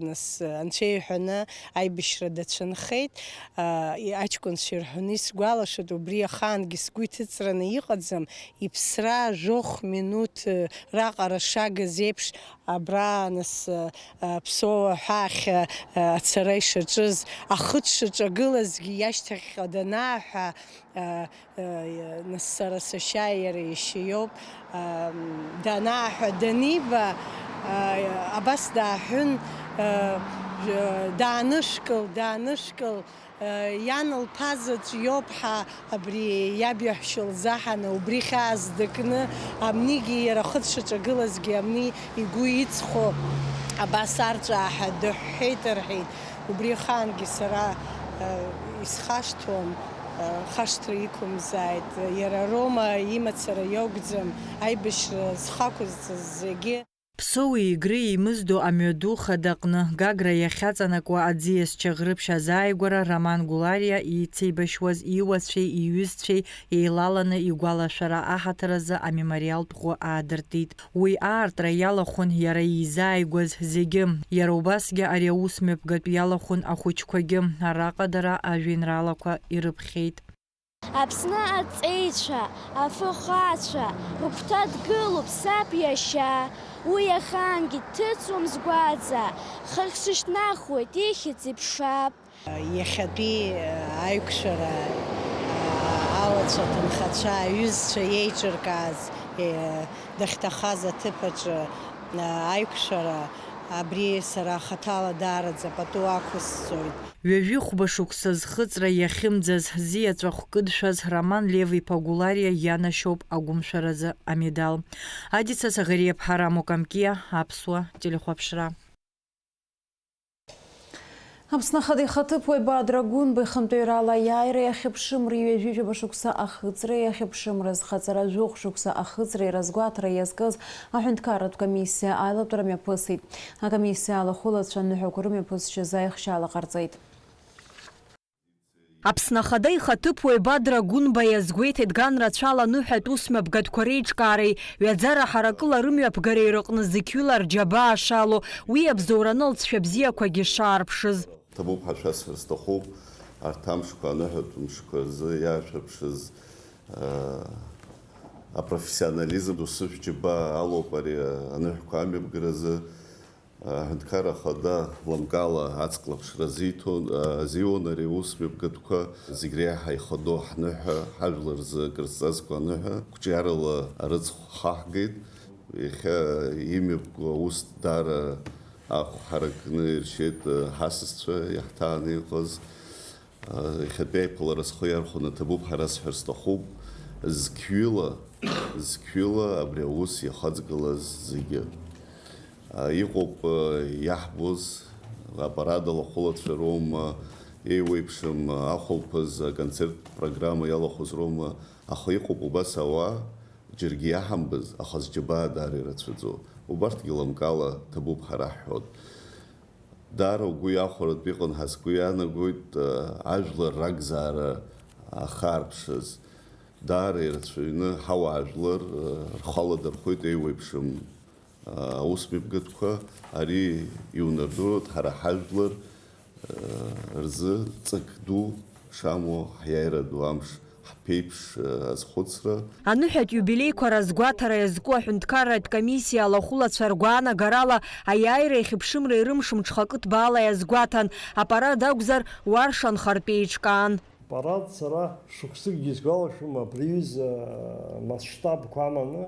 нас анцәа иҳәаны аибашьра дацәынхеит. Аҷкәынцәа ирҳәоны исгәалашәоит, убри ахаангьы сгәы иҭыҵраны иҟаӡам, иԥсра жәохә минуҭ раҟара шагыз еиԥш, абра нас Ԥсоу аҳәаахь ацара ишаҿыз, ахы дшаҿагылазгьы иашьҭахьҟа данааҳәа, Нас сара сашьа иара иашьа иоуп. Данааҳәа даниба, абас дааҳәын, даанышәкыл, даанышәкыл, иан лԥа заҵә иоуп ҳәа абри иаб иаҳәшьа лзаҳаны, убри хьаас дыкны, амнигьы иара ахы дшаҿагылазгьы амни игәы иҵхо абас арҵәаа ҳәа дыҳәҳәеит рҳәеит. Убри ахаангьы сара исхашҭуам. Хашҭра иқәымзааит, иара Рома имацара иоугӡам, аибашьра зхақәызҵаз зегьы. Ԥсоуи Егры еимыздо амҩаду хадаҟны, Гагра иахьаҵанакуа аӡиас Чаӷрыԥшь азааигәара Роман Гәлариа ицеибашьуаз иуацәеи иҩызцәеи еилаланы игәалашәара аҳаҭыр азы амемориалтә ӷәы аадыртит. Уи аартра иалахәын иара изааигәаз зегьы. Иара убасгьы ари аус мҩаԥгатә иалахәын ахәыҷқәагьы. Араҟа дара ажәеинраалақәа ирыԥхьеит. Аԥсны аҵеицәа, афырхацәа, рыгәҭа дгылоуп саб иашьа. Уи ахаангьы дҭыҵуам згәаҵа, хыхь сышьҭнахуеит, ихьӡ иԥшаап. Иахьатәи аиқәшәара, ауацәа аҭынхацәа, аҩызцәа еиҿыркааз, дахьҭахаз аҭыԥ аҿы аиқәшәара, абри сара хаҭала даараӡа пату ақәысҵоит. Ҩажәи хәба шықәса зхыҵра иахьымӡаз, зиаҵәахә кыдшәаз Роман Лев-иԥа Гәлариа ианашьоуп агәымшәаразы амедал. Адица Саӷариаԥҳа, Рамо Камкиа, Аԥсуа телехәаԥшра. Аԥсны Ахада ихаҭыԥуаҩ Бадра Гәынба ихантәаҩрала аиааира иахьыԥшымреи ҩажәижәаба шықәса ахыҵреи ахьыԥшымраз хаҵара жәохә шықәса ахыҵреи разгәаҭара иазкыз аҳәынҭқарратә комиссиа аилатәара мҩаԥысит. Акомиссиа алахәылацәа аныҳәақәа рымҩаԥысшьазы аихшьаала ҟарҵеит. Аԥсны Ахада ихаҭыԥуаҩ Бадра Гәынба иазгәеиҭеит, ган рацәала аныҳәатә усмҩаԥгатәқәа реиҿкаареи ҩаӡара ҳаракыла рымҩаԥгареи рыҟны зықьҩыла рџьабаа шалоу, уи абзоураны лҵшәа бзиақәагьы шаарԥшыз. Ҭабуп ҳәа шәасҳәар сҭахуп, арҭ амшқәа, аныҳәатә мшқәа рзы иаашәырԥшыз, аа, апрофессионализм ду сышәџьабаа алоуп ари аныҳәқәа амҩаԥгаразы. Аҳәынҭқарра Ахада лымкаала аҵклаԥшра азиҭон, азиуан ари аус мҩаԥгатәқәа. Зегь реиҳа ихадоу ҳныҳәа, ҳажәлар рзы акрызҵазкуа аныҳәа, қәҿиарала арыцхә хаҳгеит. Иахьа имҩаԥгоу аус даара ахә ҳаракны иршьеит ҳасасцәа, иаҳҭааны иҟаз. Иахьатәи аиԥылара схы иархәаны ҭабуп ҳәа расҳәар сҭахуп. Зқьҩыла, зқьҩыла абри аус иахаҵгылаз зегьы. Иҟоуп иаҳбоз, аппарат алахәылацәа роума, еиуеиԥшым ахәылԥаз аконцерттә программа иалахәыз роума, аха иҟоуп убас ауаа, џьаргьы иаҳамбаз, аха зџьабаа даара ирацәаӡоу. Убарҭгьы лымкаала ҭабуп ҳәа раҳҳәоит. Даара угәы иахәаратәы иҟан ҳәа сгәы иаанагоит, ажәлар ракзаара ахаарԥшыз. Даара ирацәаҩны ҳауаажәлар рхы аладырхәит еиуеиԥшым аусмҩаԥгатәқәа. Ари иунардыруеит ҳара ҳажәлар рзы ҵак ду шамоу ҳиааира ду амш ҳԥеиԥш, э, азхәыцра. Аныҳәатә иубилеиқәа разгәаҭара иазку аҳәынҭқарратә комиссиа алахәылацәа ргәаанагарала, аиааира иахьыԥшымреи рымш мҽхакы ҭбаала иазгәаҭан, апарад акәзар, уарша нхартә еиҿкаан. Апарад сара шықәсыкгьы исгәалашәом, абри аҩыза масштабқәа аманы,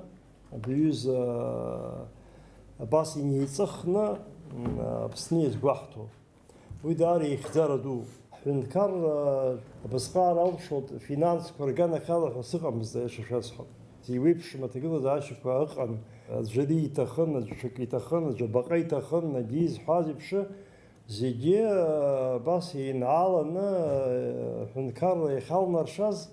абри аҩыза абас инеиҵыхны, м, Аԥсны иазгәаҳҭо. Уи даара ихьӡара ду. Ҳҳәынҭқарра абасҟак алшоит финансқәа рганахьала ҳәа сыҟамызт, аиаша шәасҳәап. Зеиуеиԥшым аҭагылазаашьақәа ыҟан. Аӡәы ари иҭахын, аӡәы ҽакы иҭахын, аӡәы абаҟа иҭахын, егьи изҳәаз еиԥш, зегьы абас еинааланы, ҳҳәынҭқарра иахьалнаршаз,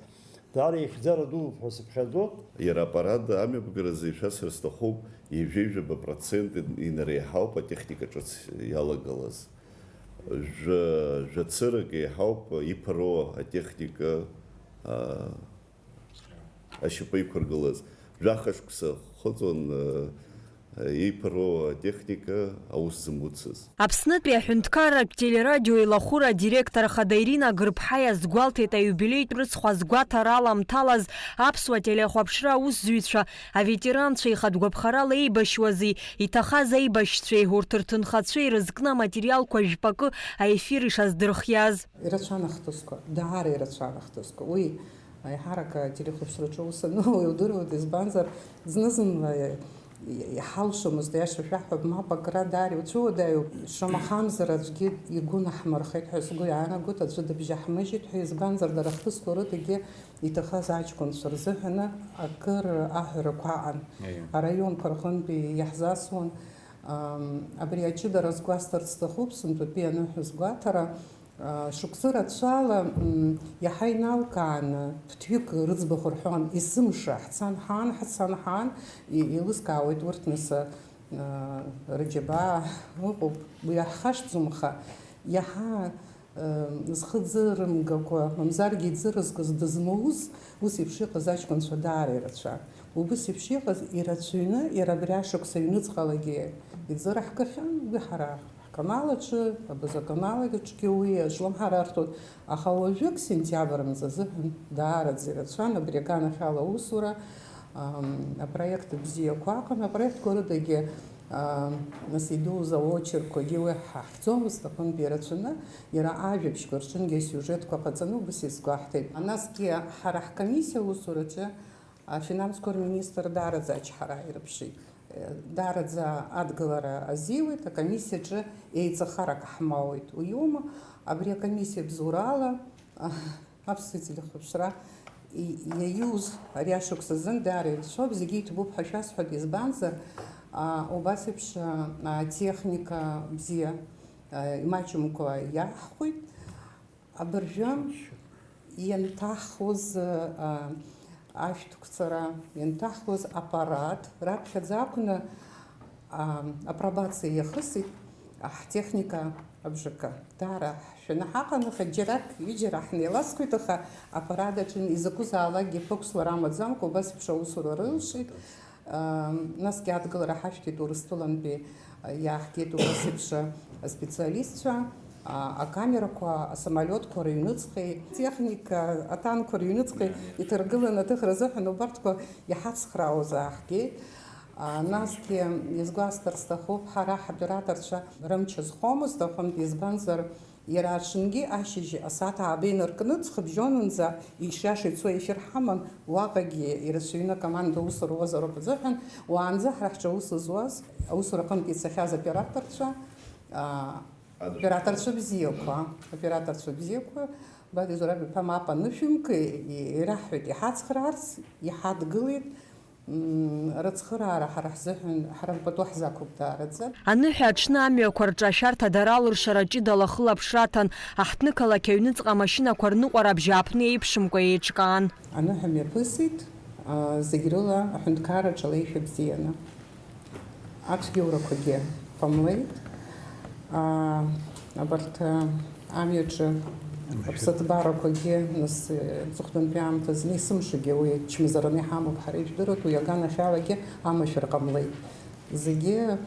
даара ихьӡара дууп ҳәа сыԥхьаӡоит. Иара апарад амҩаԥгаразы ишәасҳәар сҭахуп, ҩажәижәаба процент инареиҳауп атехника ҿыц иалагылаз. Жәа-, жәацырак еиҳауп иԥыруа атехника, а, ашьапы иқәыргылаз. Жәаха шықәса хыҵуан, а, иԥыруа атехника аус зымуцыз. Аԥснытәи аҳәынҭқарратә телерадио илахәыра адиректор ахада Ирина Гырԥҳа иазгәалҭеит, аиубилеитә рыцхә азгәаҭара аламҭалаз аԥсуа телехәаԥшра аусзуҩцәа, аветеранцәа ихатә гәаԥхарала еибашьуази, иҭахаз аибашьцәеи, урҭ рҭынхацәеи рызкны аматериалқәа жәпакы аефир ишаздырхиаз. Ирацәан ахҭысқәа, даара ирацәан ахҭысқәа. Уи аиҳарак ателехәаԥшраҿы аус ануа удыруеит, избанзар, зны-зынла иҳалшомызт, аиаша шәаҳҳәап, мап акра даара иуцәуадаҩуп, шамахамзар аӡәгьы игәы наҳмырхеит ҳәа сгәы иаанагоит, аӡәы дыбжьаҳмыжьит ҳәа, избанзар, дара ахҭысқәа рыдагьы иҭахаз аҷкәынцәа рзыҳәаны акыр аҳәарақәа аҟан. Аиеи. Араионқәа рҟынтәи иаҳзасуан. Ам, абри аҷыдара сгәасҭарц сҭахуп, сынтәатәи аныҳәа сгәаҭара, а, шықәсы рацәала, м, иаҳа иналкааны ԥҭҩык рыӡбахә рҳәон, есымша ҳцан ҳаан, ҳцан ҳаан, и-, еилыскаауеит урҭ нас, а, рыџьабаа ыҟоуп, уи иаҳхашҭӡом, аха иаҳа зхы ӡырымгакәа, мамзаргьы иӡырызгаз дызмоуз, ус еиԥш иҟаз аҷкәынцәа даара ирацәан. Убыс еиԥш иҟаз ирацәаҩны, иара абри ашықәс аҩныҵҟалагьы иӡыраҳгахьан, уи ҳара ҳканал аҿы, абаза канал аҿгьы уи аҿлымҳара арҭоит, аха уажәык, сентиабр мза азыҳәан, даараӡа ирацәан абри аганахьала аусура, ам, апроект бзиақәа аҟан, апроектқәа рыдагьы, ам, нас идуз аочеркқәагьы уи ҳаҳхьӡомызт, аҟынтәи ирацәаны. Иара ажәабжьқәа рҿынгьы асиужетқәа ҟаҵаны убас иазгәаҳҭеит. Насгьы ҳара ҳкомиссиа аусураҿы афинансқәа рминистр даараӡа ачҳара ааирԥшит. Даараӡа адгылара азиуеит, акомиссиаҿы еиҵахарак ҳмоуит. Уиоума, абри акомиссиа бзоурала, аԥсуа телехәаԥшра и-, иаиуз ари ашықәс азын даара ирацәоуп, зегьы иҭабуп ҳәа шәасҳәоит, избанзар, а, убас еиԥш, а, атехника бзиа имаҷымкәа иаҳхәеит. Абыржәы ианҭаҳхуаз, а, ашәҭқәҵара, ианҭаҳхуаз аппарат раԥхьаӡа акәны, а, апробациа иахысит ҳтехника абжакы. Даара ҳшәаны ҳаҟан, аха џьарак, ҩыџьара ҳнеиласкуеит, аха аппарат аҿы изакәызаалакгьы ԥықәслара амаӡамкәа, убас еиԥш аусура рылшеит. Насгьы адгылара ҳашәҭеит Урыстәылантәи, иааҳгеит убас еиԥш аспециалистцәа, а, акамерақәа, асамолиотқәа рыҩныҵҟеи, техника, атанкқәа рыҩныҵҟеи иҭаргыланы аҭыхра азыҳәан убарҭқәа иҳацхраауаз ааҳгеит. А, насгьы изгәасҭар сҭахуп, ҳара ҳоператорцәа рымч азхомызт аҟынтә, избанзар, иара аҽынгьы ашьыжь асааҭ ааба инаркны, ҵхыбжьонынӡа ишиаша ицо ефир ҳаман, уаҟагьы ирацәаҩны акоманда аус руазароуп азыҳәан, уаанӡа ҳара ҳҿы аус зуаз, аусура аҟынтә ицахьаз операторцәа, аа, операторцәа бзиақәа, операторцәа бзиақәа, Бадиа Зураб-иԥа мап анышәымк, и-, ираҳҳәеит иҳацхраарц, иҳадгылеит. Мм, рыцхыраара ҳара ҳзыҳәан, ҳара пату ҳзақәуп даараӡа. Аныҳәа аҽны амҩақәа рҿы ашәарҭа дара алыршара ҷыдала ахылаԥшра аҭан, аҳҭнықалақь аҩныҵҟа амашьынақәа рныҟәара абжьааԥны еиԥшымкәа еиҿкаан. Аныҳәа мҩаԥысит, а, зегь рыла аҳәынҭқарраҿы алеишәа бзианы. Ацәгьоурақәагьы ҟамлеит. Аа, абарҭ, аа, амҩаҿы аԥсыҭбарақәагьы, нас, э, аҵыхәтәантәи аамҭазы, есымшагьы уи чмазараны иҳамоуп, ҳара ижәдыруеит, уи аганахьалагьы амашәыр ҟамлеит. Зегьы,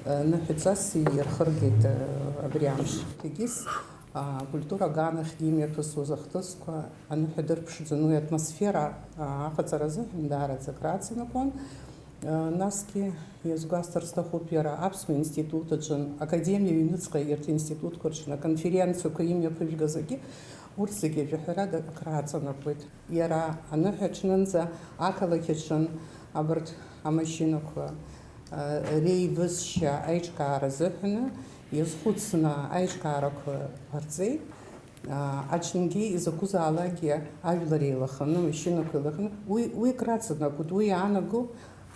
э, ныҳәаҵас ирхыргеит, э, абри амш. Егьыс, аа, акультура аганахьгьы имҩаԥысуаз ахҭысқәа аныҳәа дырԥшӡон, уи атмосфера, аа, аҟаҵара азыҳәан даараӡа акрааҵанакуан. Насгьы иазгәасҭар сҭахуп, иара аԥсуа институт аҿын, академиа аҩныҵҟа егьырҭ институтқәа рҿын аконференциақәа имҩаԥыжәгаз, урҭ зегьы жәаҳәарада акрааҵанакуеит. Иара аныҳәа аҽнынӡа ақалақь аҿын абарҭ амашьынақәа, а, реивысшьа аиҿкаара азыҳәаны иазхәыцны аиҿкаарақәа ҟарҵеит. Аҽынгьы изакәызаалакгьы ажәлар еилаханы, машьынақәа еилаханы, уи, уи краҵанакуеит, уи иаанаго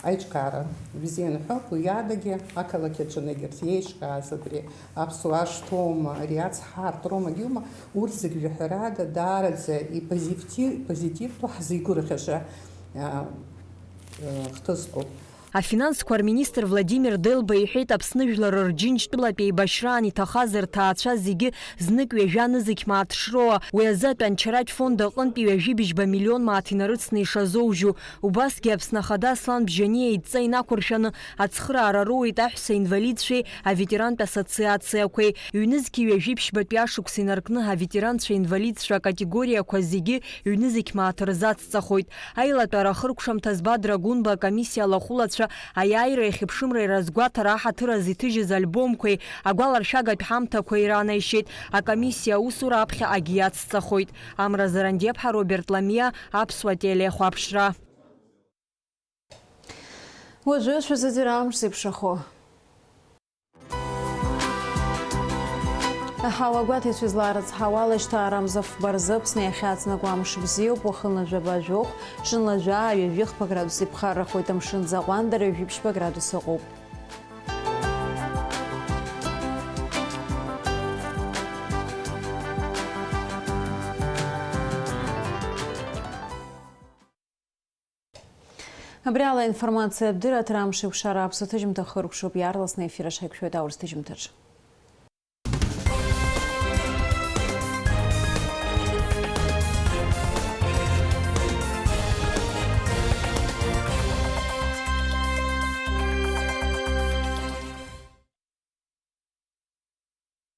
аиҿкаара бзианы ҳәоуп, уи адагьы ақалақь аҿынагьы арҭ иеиҿкааз абри аԥсуаа шҭоума, ари ацҳа арҭ роума, егьоума, урҭ зегь жәаҳәарада даараӡа ипозитив-, ипозитивтәу ҳзеигәырӷьаша, а, а, хҭысқәоуп. Афинансқәа рминистр Владимир Делба иҳәеит, Аԥсны жәлар рџьынџьтәылатә еибашьраан иҭахаз рҭаацәа зегьы знык ҩажәа нызқь мааҭ шроуа, уи азы атәанчаратә фонд аҟынтәи ҩажәи быжьба миллион мааҭ инарыцны ишазоужьу. Убасгьы Аԥсны Ахада Аслан Бжьаниа идҵа инақәыршәаны ацхыраара роуеит аҳәса инвалидцәеи аветерантә ассоциациақәеи. Ҩнызқьи ҩажәи ԥшьбатәи ашықәс инаркны аветеранцәа, инвалидцәа акатегориақәа зегьы ҩнызқь мааҭ рзацҵахоит. Аилатәара ахыркәшамҭа Збадра Гәынба акомиссиа алахәылацәа аиааира иахьыԥшымра иразгәаҭара аҳаҭыр азы иҭыжьыз альбомқәеи агәаларшәагатә ҳамҭақәеи ранеишьеит. Акомиссиа аусура аԥхьаҟагьы иацҵахоит. Амра Зарандиаԥҳа, Роберт Ламиа, Аԥсуа телехәаԥшра. Уажәы шәазыӡырҩ амш зеиԥшрахо. Аҳауа гәаҭеицәа излаарыцҳауа, алашьҭаара амза фба рзы Аԥсны иахьаҵнакуа амш бзиоуп, уахынла жәаба жәохә, ҽынла жәаа, ҩажәи хԥа градус иԥхаррахоит, амшын аҟәандара ҩажәи ԥшьба градус ыҟоуп. Абри ала аинформациатә дырраҭара амш еиқәшара аԥсуа ҭыжьымҭа хыркәшоуп, иаарласны аефир аҿы ҳаиқәшәоит аурыс ҭыжьымҭаҿ.